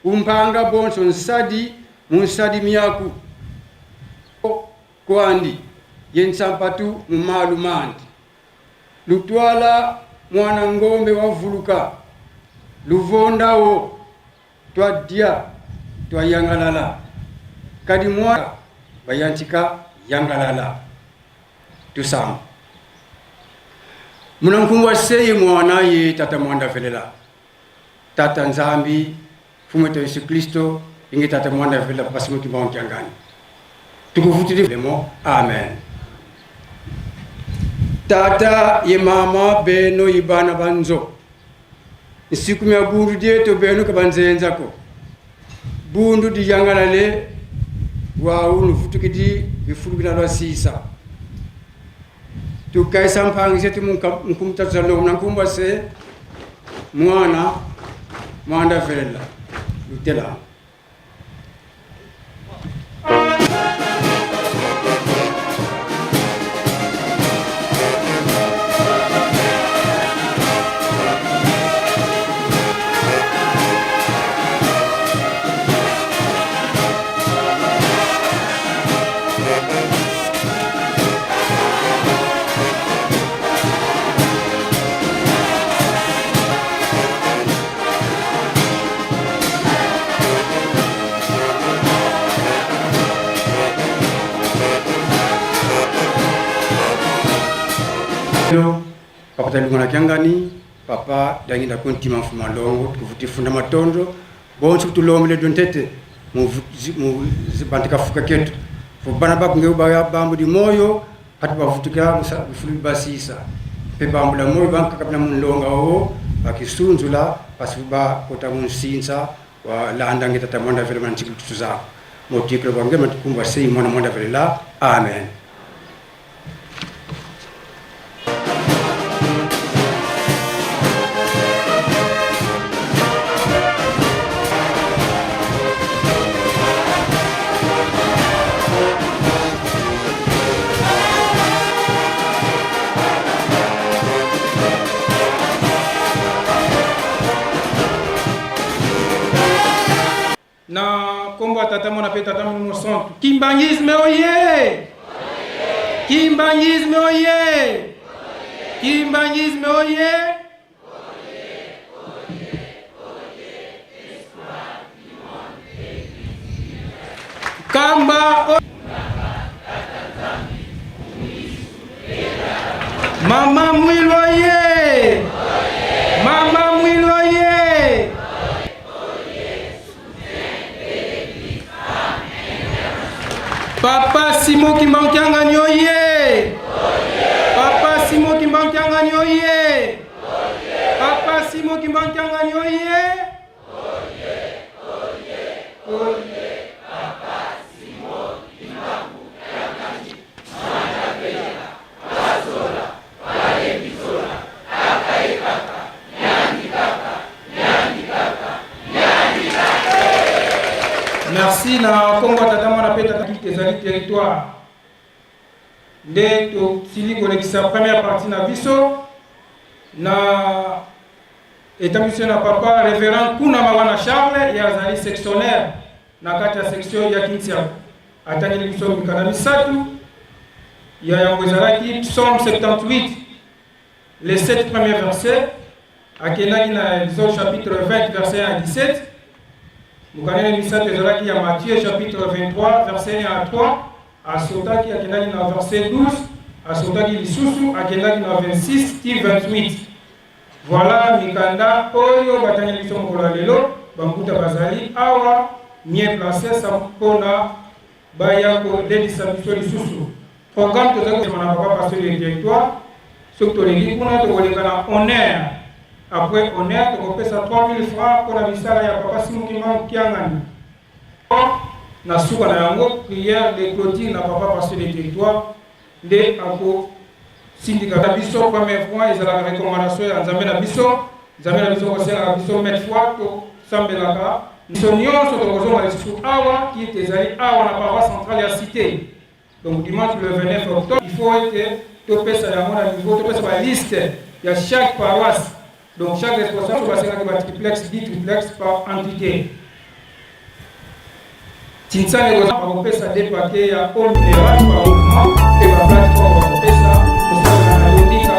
umpanga bonso nsadi munsadi myaku kwandi yensampatu mumalu mandi lutwala mwana ngombe wavuluka luvondawo twadya twayangalala kadi mwana bayantika yangalala tusamba munankumbwa seyi mwana ye tata mwanda velela tata nzambi fumu etu Yesu Kristo inge tata mwanda velela papa Simon Kimbangu Kiangani tukuvutili lemo amen tata ye mama beno ibana banzo nsiku mya bundu dieto beno kabanzenzako bundu diyangalale wau nuvutukidi bifulukina lwa sisa tukaisa mpangise tumunkumtatuza na nkumbwa se mwana mwanda velela lutela Papa talunga na kiangani papa danginda kuntima mfuma longo tukuvuti funda matondo bonso tulombele dontete mu bantu kafuka ketu fo bana bakunge baya bambu di moyo hatu bavutuka bifulu basisa pe bambu la moyo banka kapina munlonga o bakisunzula basi bakota munsinsa wa landa ngeta tamonda vele manchikulu tutuza motiklo bange matukumba sei mwana mwanda vele la amen. Na kombo ya Tata Mwana pe Tata Molimo Santu. Kimbanguisme oye! Kimbanguisme oye! Kimbanguisme oye! Kamba o Mama Mwilu oye! Mama Mwilu oye! Papa Simon Kimbangu Kiangani oye! Papa Simon Kimbangu Kiangani oye! Papa Simon Kimbangu Kiangani oye! Merci na Kongo tata mwana pe tata ezali territoire nde tosili kolekisa première partie na biso na. Etambwisi na papa Reverend Kuna Mawana Charles, ye azali sectionnaire na kati ya section ya Kintiaku. Atangeli biso mikanda misato ya yango ezalaki Psaume 78 les 7 premiers versets, akendaki na Exode chapitre 20 verset 1 à 17. Mokanda misato ezalaki ya Matthieu chapitre 23 verset 1 à 3, asotaki akendaki na verset 12, asotaki lisusu akendaki na 26 ti 28. Voilà mikanda oyo batangeli biso mokolo ya lelo. Bambuta bazali awa mieux placé sa mpona baya kolendisa biso lisusu. Programme tozali kosema na papa pasteur de directoire. Soki toleki kuna, tokoleka na honneur. Après honneur, tokopesa 3000 francs mpona misala ya papa Simon Kimbangu Kiangani. Na suka na yango, prière de clôture na papa pasteur de territoire nde akosindika biso. Première fois ezalaka recommandation ya Nzambe na biso. Nzambe na biso kosengaka biso maintes fois tosambelaka biso nyonso. Tokozonga lisusu awa kite ezali awa na paroisse centrale ya cité. Donc dimanche le 29 octobre, il faut ete topesa yango na niveau, topesa baliste ya chaque paroisse. Donc chaque responsable basengaki ba triplex, 10 triplex par entité. Tinsane bakopesa deux paquets ya eau minérale par mouvement mpe baplateforme bakopesa kosalela na yondika.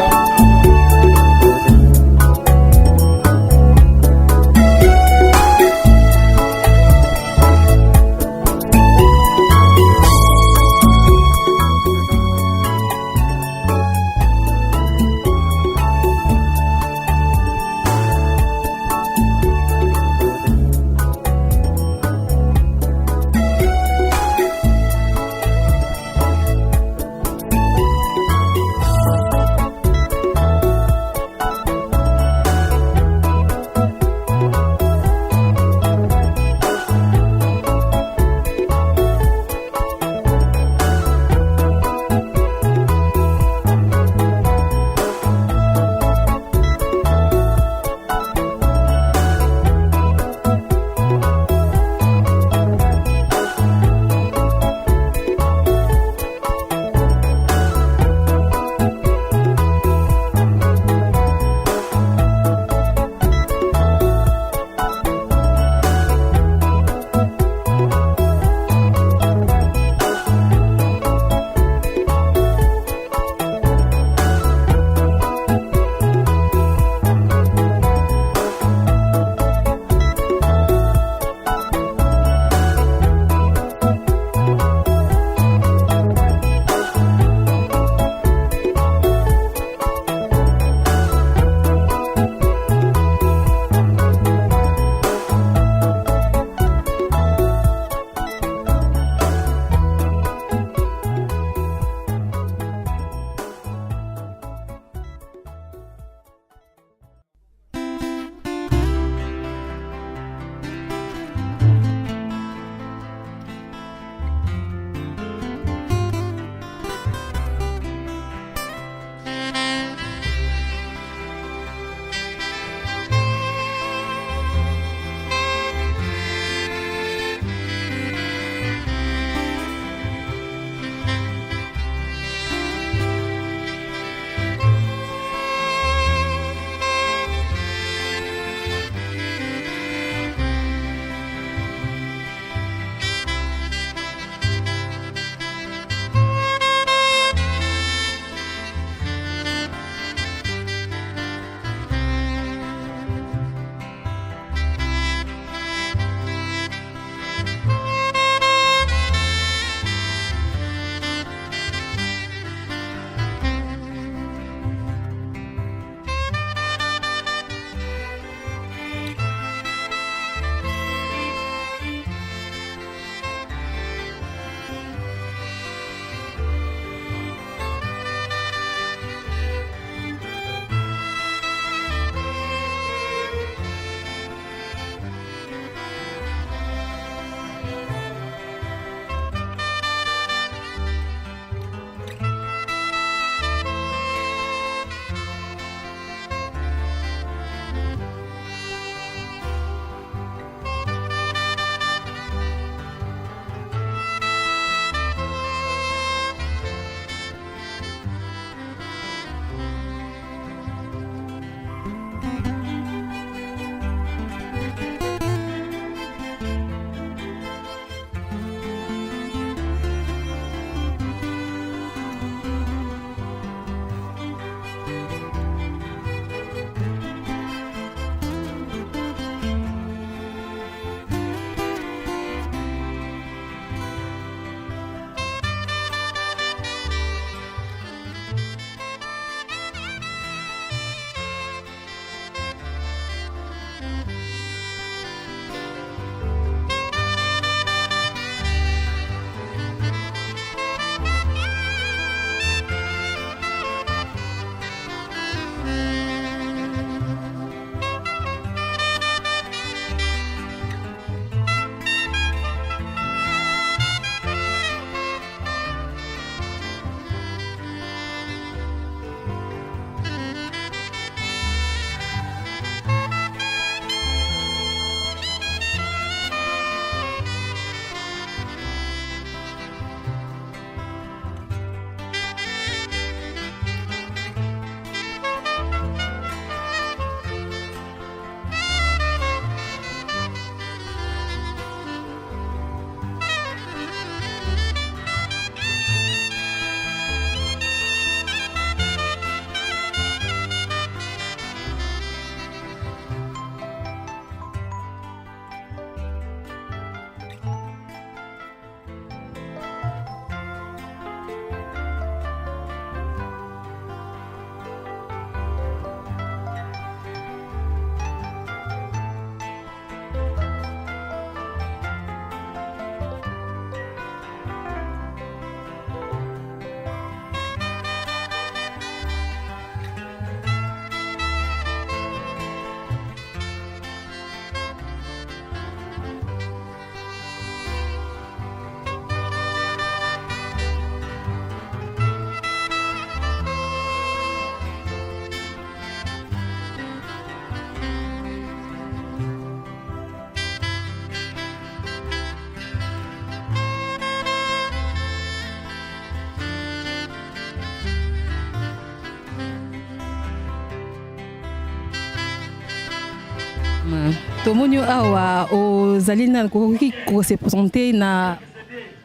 Tomoni yo awa ozali na koki ko se présenter na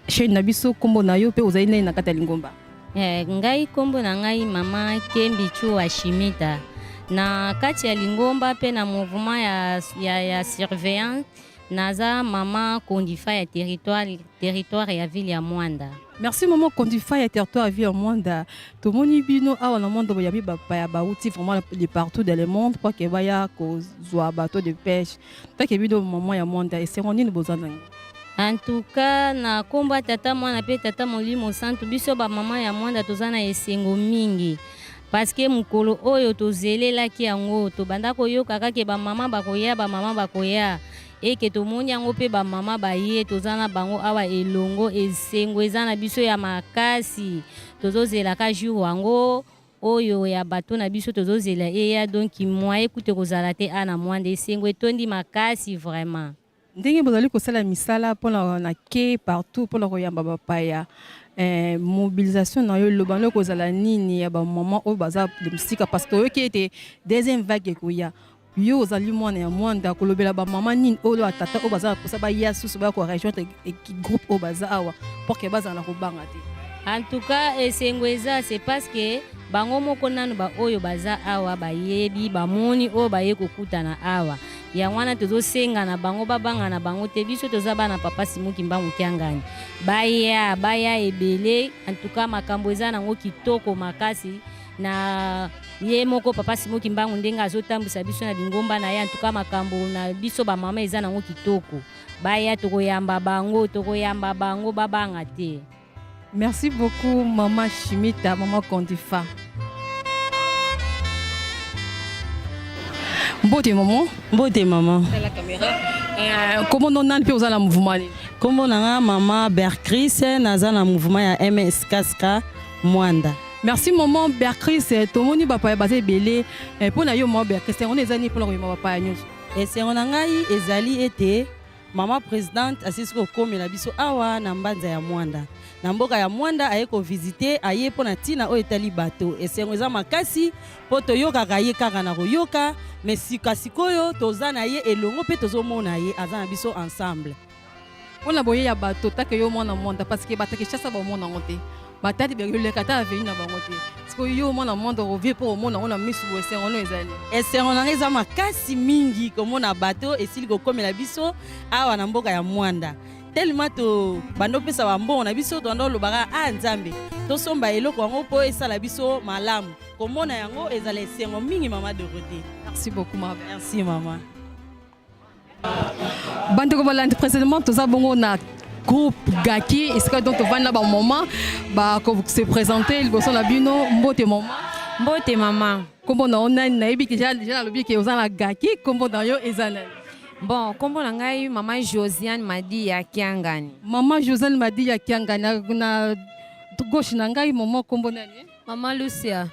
chaîne na biso, kombo na yo mpe ozali nani na kati ya lingomba? Ngai kombo na ngai mama Kembi Chua Shimita, na kati ya lingomba mpe na mouvement ya surveillance. Naza mama Kondifa ya territoire ya ville ya Mwanda. Merci maman Kondifa ya territoire ya ville ya Mwanda. Tomoni bino awa na Mwanda, boyambi bapaya bauti vraiment de partout dans le monde po ke baya kozwa bateau de pêche. Take bino mama ya Mwanda, esengo nini boza nango? En tout cas, na kombo ya Tata, Mwana mpe Tata Molimo Santu, biso bamama ya Mwanda toza na esengo mingi, parce que mokolo oyo tozelelaki yango, tobanda koyoka kaka bamama bakoya, bamama bakoya, eke tomoni yango mpe bamama baye, toza na bango awa elongo. Esengo eza na biso ya makasi. Tozozelaka jour yango oyo ya bato na biso, tozozela eya. Donc moyen kutu kozala te a na Mwanda, esengo etondi makasi vraiment. Ndenge bozali kosala misala mpona na ke partout mpona koyamba bapaya, mobilisation na yo, eloba no ekozala nini ya bamama oyo baza mosika? Parce que toyoki ete deuxième vague ekoya. Yo ozali mwana ya Mwanda, kolobela bamama nini oyo, batata oyo baza na mposa baya susu, baya korejoindre groupe oyo baza awa, pour ke bazala na kobanga te? En tout cas, esengo eza, c'est parce que bango moko nanu baoyo baza awa bayebi, bamoni oyo baye kokutana awa. Yango wana tozosenga na bango babanga na bango te. Biso toza bana papa Simon Kimbangu Kiangani. Baya, baya ebele. En tout cas, makambo eza nango kitoko makasi na ye moko papa Simon Kimbangu, ndenge azotambwisa biso na bingomba na ye. En tout cas, makambo na biso bamama eza nango kitoko. Baya, tokoyamba bango, tokoyamba bango, babanga te. Merci beaucoup mama Shimita, mama Kondifa. Mbote maman. Mbote mama. La caméra. Comment on nani mpe oza na mouvement nini? Kombo na nga mama Bercris, naza na mouvement ya MSKSK Mwanda. Merci maman Bercris. Tomoni bapaya baza ebele. Mpo na yo mama Bercris, yango eza nini mpona koyamba bapaya nyonso? Esengo na ngai ezali ete mama présidente asilisi kokomela biso awa na mbanza ya Mwanda, na mboka ya Mwanda. Aye kovisite, aye mpo na ntina oyo etali bato. Esengo eza makasi mpo toyokaka ye kaka na koyoka, mais sika sikoyo toza na ye elongo mpe tozomona ye aza na biso ensemble. Mpona boye ya bato, take yo mwana Mwanda, parce que bato Kinshasa bamona yango te, batati beleka ata avenue na bango te. Sikoyo yo mwana Mwanda ovie mpo omona yango na misu boye, esengo no ezali? Esengo na ngai eza makasi mingi komona bato esili kokomela biso awa na mboka ya Mwanda. Tellement to bando opesa bambongo na biso, tobanda olobaka: "A Nzambe, tosomba eloko yango mpo esala biso malamu." Komona yango ezala esengo mingi, mama Dorothée. Merci beaucoup mama. Merci mama. Bandeko balandi, précisément toza bongo na groupe Gaki, esika donc tovandi na bamama bakose présenter liboso na bino. Mbote mama. Mbote mama. Kombo na yo nani? Nayebi ke déjà nalobi ke oza na Gaki. Kombo na yo eza nani? Bon, kombo na ngai mama Josiane Madi ya Kiangani. Mama Josiane Madi ya Kiangani. Na gauche na ngai, mama, kombo nani? Mama Lucia.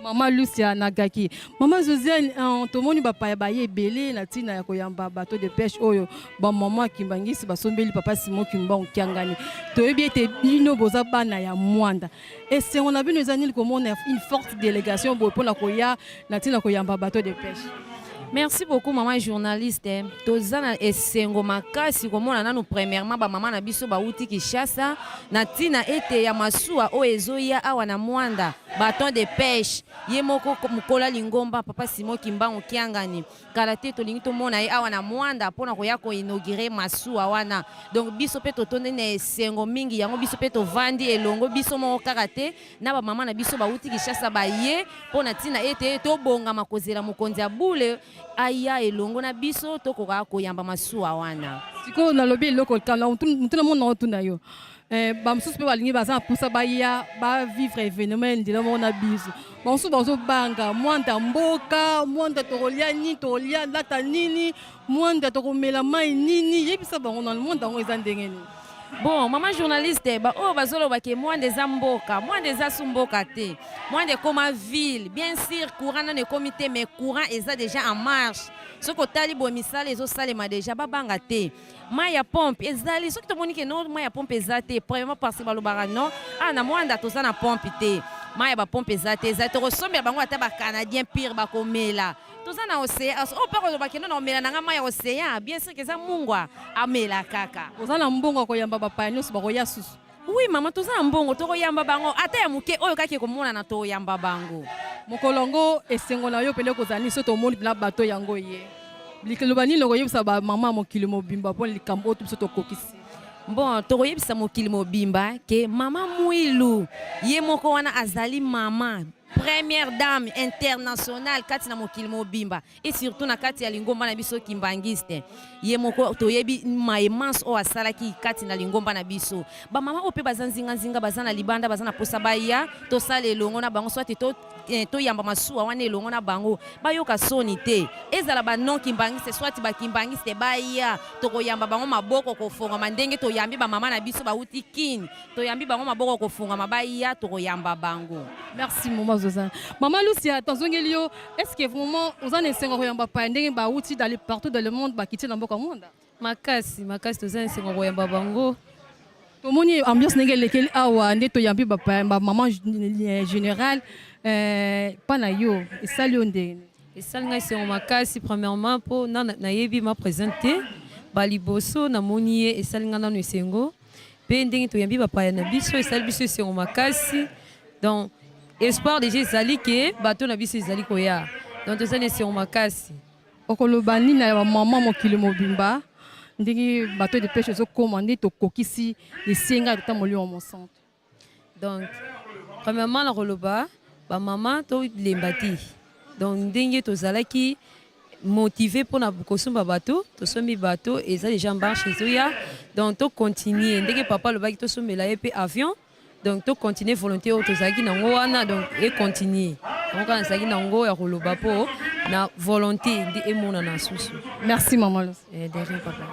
Mama Lucia na Gaki. Mama Josiane, tomoni bapaya baye ebele na ntina ya koyamba bateau de pêche oyo bamama Kimbangisi basombeli papa Simon Kimbangu Kiangani. Toyebi ete bino boza bana ya Mwanda. Esengo na bino eza nini komona une forte délégation boye mpona koya na ntina koyamba bateau de pêche? Merci beaucoup mama journaliste. Toza na esengo makasi komona nanu premièrement bamama na biso bauti Kinshasa na ntina ete ya masuwa oyo ezoya awa na Mwanda, bateau de pêche. Ye moko mokola lingomba papa Simon Kimbangu Kiangani, kala te tolingi tomona ye awa na Mwanda mpona koya koinaugurer masuwa wana. Donc biso mpe totondi na esengo mingi. Yango biso mpe tovandi elongo, biso moko kaka te, na bamama na biso bauti Kinshasa, baye mpo na ntina ete tobongama kozela mokonzi ya bule aya elongo na biso, tokoka koyamba masuwa wana. Sikoyo nalobi eloko kala motu na mona otuna yo. Bamosusu mpe balingi, baza na mposa baya bavivre événement ndela moko na biso. Bamosusu bazobanga Mwanda mboka, Mwanda tokolia nini, tokolia lata nini, Mwanda tokomela mai nini? Yebisa bango nano, Mwanda yango eza ndenge nini? Bon, mama journaliste, baoyo bazoloba ke Mwanda eza mboka, Mwanda eza su mboka te, Mwanda ekoma ville. Bien sûr, courant nano ekomi te, mais courant eza déjà en marche. Soki otali boye, misala ezosalema déjà. Babanga te, mai ya pompe ezali. Soki tomoni ke no, mai ya pompe eza te, premièrement parce que balobaka non, ah, na Mwanda toza na pompe te. Mai ya bapompe eza te, eza tokosombela bango ata bacanadien pire bakomela. Toza na océan, oyo mpe koloba kendo na komela na nga mai ya océan, bien sûr ke eza mungwa, amela kaka. Oza na mbongo ya koyamba bapaya nyonso bakoya susu? Oui mama, toza na mbongo, tokoyamba bango ata ya moke oyo kaka ekomonana, tokoyamba bango. Mokolo yango esengo na yo pele kozala nini soki tomoni mpena bato yango ye? Liloba nini okoyebisa bamama ya mokili mobimba mpo na likambo oyo biso tokokisi? Bon, tokoyebisa mokili mobimba ke mama Mwilu ye moko wana azali mama première dame internationale kati na mokili mobimba et surtout na kati ya lingomba na biso kimbangiste. Ye moko toyebi maemance oyo asalaki kati na lingomba na biso. Bamama oyo mpe baza nzinganzinga, baza na libanda, baza na posa baya tosala elongo na bango, soit toyamba masuwa wana elongo na bango, bayoka soni te. Ezala ba non kimbangiste soit ba kimbangiste, baya tokoyamba bango maboko kofongama ndenge toyambi bamama na biso bauti Kin, toyambi bango maboko kofungama, baya tokoyamba bango. Merci mama Zozana. Mama Lucia, tozongeli yo, est-ce que vraiment oza na esengo koyamba paya ndenge bauti dans partout dans le monde bakiti na mboka Mwanda? Makasi makasi, toza na esengo koyamba bango. Tomoni ambiance ndenge elekeli awa nde toyambi bapaya, bamama général mpa na yo esali yo ndenge? Esali ngai esengo makasi premièrement mpo nayebi ma présente te, baliboso namoni ye, esali ngai nano esengo. Mpe ndenge toyambi bapaya na biso esali biso esengo makasi. Donc espoir déjà ezali ke bato na biso ezali koya, donc toza na esengo makasi. Okoloba nini na bamama mokili mobimba ndenge bato de pêche ezokóma nde tokokisi esenga ya tata Molimo Mosantu? Donc premièrement nakoloba bamama tolemba te. Donc ndenge tozalaki motivé mpona kosomba bato, tosombi bato, eza déjà marche ezoya. Donc tocontinue ndenge papa alobaki tosombela ye mpe avion. Donc tocontinue volonté oyo tozalaki nango wana, donc econtinue yango kaka nazalaki nango ya koloba mpo na volonté nde emonana susu. Merci mama Lucia. De rien papa.